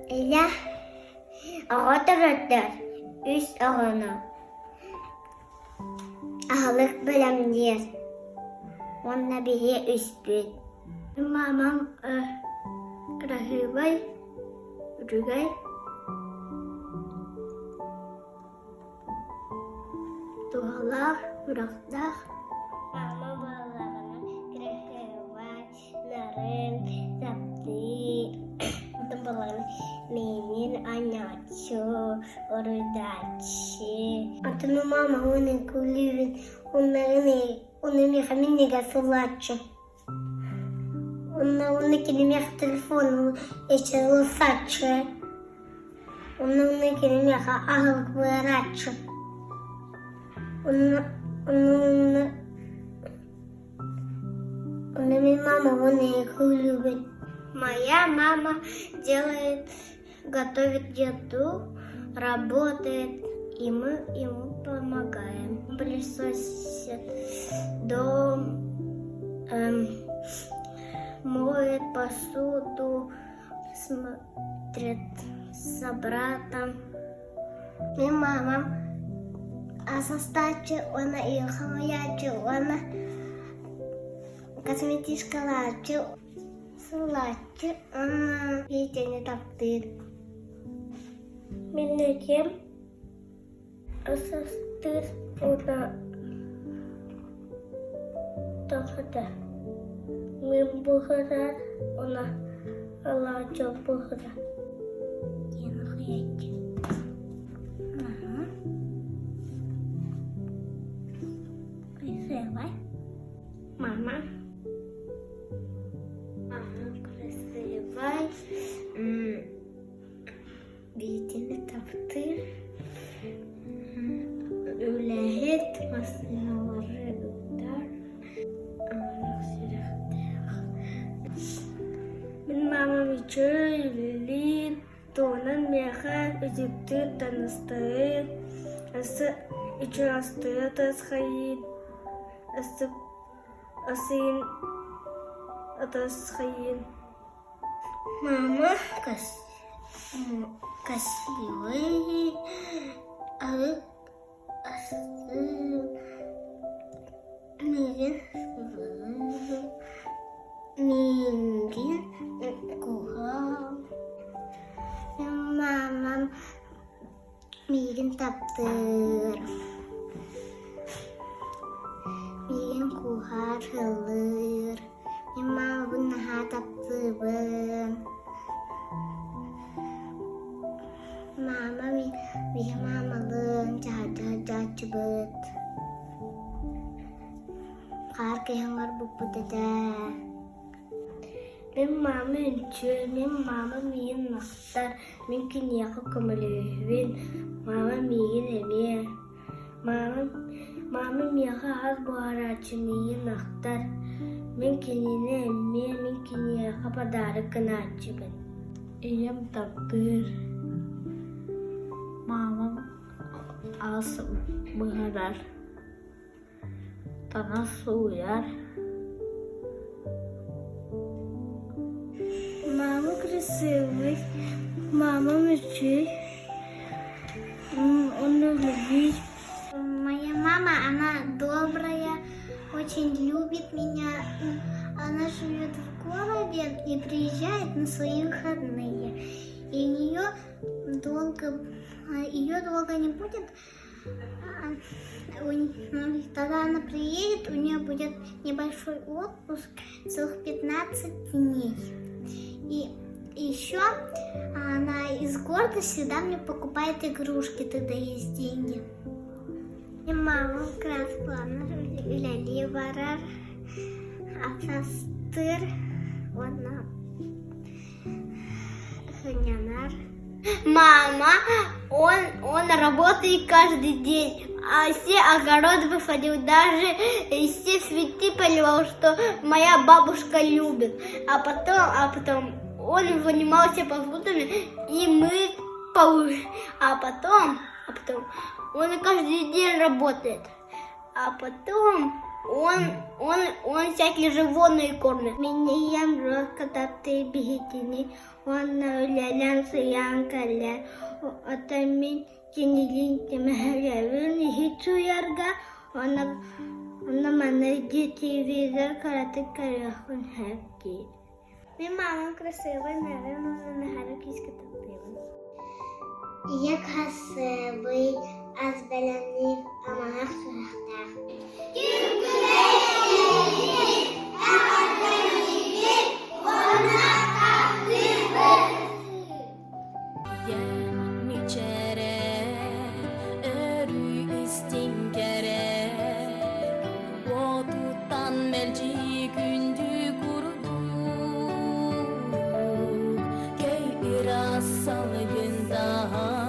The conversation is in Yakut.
Ийэ оҕо төрөтөр үс оҕону аһылык бэлэмниир уонна биһи үспүт. Маамам кыраһыабай, үчүгэй Туһалаах, үрэхтээх. Маама буоллаҕына кыраһыабай, нарын, таптыыр. Онтон буоллаҕына миинин анньааччы, уруйдааччы. Онтон мама уонна күлүүбүн уонна уонна миэхэ минньигэс сыллааччы. Уонна уонна кини миэхэ телефонун эчэ ылсааччы. Уонна уонна кини миэхэ аһылык быарааччы. Уонна уонна уонна уонна мин мамабын күлүүбүн. Моя мама делает, готовит еду, работает, и мы ему помогаем. Пылесосит дом, эм, моет посуду, смотрит за братом. Мин мамам ас астааччы уонна үйэ хомуйааччы уонна косметичкалааччы сылааччы уонна Витяны таптыыр. Мин этиэм ас астыыр уонна тоҕо мин буһарар уонна алаадьы буһарар. Диэн хоһуйааччы. Красивая. Мама. Мама красивая. Витяны таптыыр. Үлэһит массыыналары ыытар. Сүрэхтээх. Мин маамам үчүгэй үлэлиир, туһунан миэхэ үтүктүүр таҥастарый, өссө үчүгэй астыра тасхайыы, өссө асыйын атасхайыын. Мама красивый, Миигин куһаҕан Мамам миигин таптыыр, миигин кууһар, ыллыыр. Мин маамабын наһаа таптыыбын. Мама биһи маамалыын дьаһайда сылдьааччыбыт. Хаар киһи оҥорбуппут этэ. Мин маама үҥчү, мин маама миигин махтар, мин киниэхэ көмөлөһөбүн, маама миигин эмиэ. Маама, маама миэхэ ас буһарааччы миигин ахтар, мин кинини эмиэ, мин киниэхэ подарок гынааччыбын. Ийэм таптыыр, маамам ас буһарар, таҥас сууйар. Мама красивый, мама үчүгэй, он любит. Моя мама, она добрая, очень любит меня. Она живет в городе и приезжает на свои выходные. И нее долго, ее долго не будет. Тогда она приедет, у нее будет небольшой отпуск, целых 15 дней. И еще она из города всегда мне покупает игрушки, тогда есть деньги. Мамам кырааскаланар үлэлии барар, астыыр уонна сынньанар. Мама, он, он работает каждый день, а все огороды выходил, даже все цветы поливал, что моя бабушка любит. А потом, а потом он занимался посудами, и мы полы. А потом, а потом он каждый день работает. А потом... Он всякие животные кормит. Мин ийэм рука таптыыр биһигини уонна үлэлээн сыйаан кэллэ. Оттон мин кинилиин көмөлөһөбүн иһит сууйарга уонна уонна манна телевизор кыратык көрүөхпүн сөп дии. Мин мамам красивая, наверное, наһаа киискэ таптыыбын. Ийэ красивый, ас бэлэмниир, амарах сүрэхтээх. Мичээрэ өрүү истиҥ кэрэ Уотуттан мэлдьи күндү курдук Кэй ыраас салгын таһа.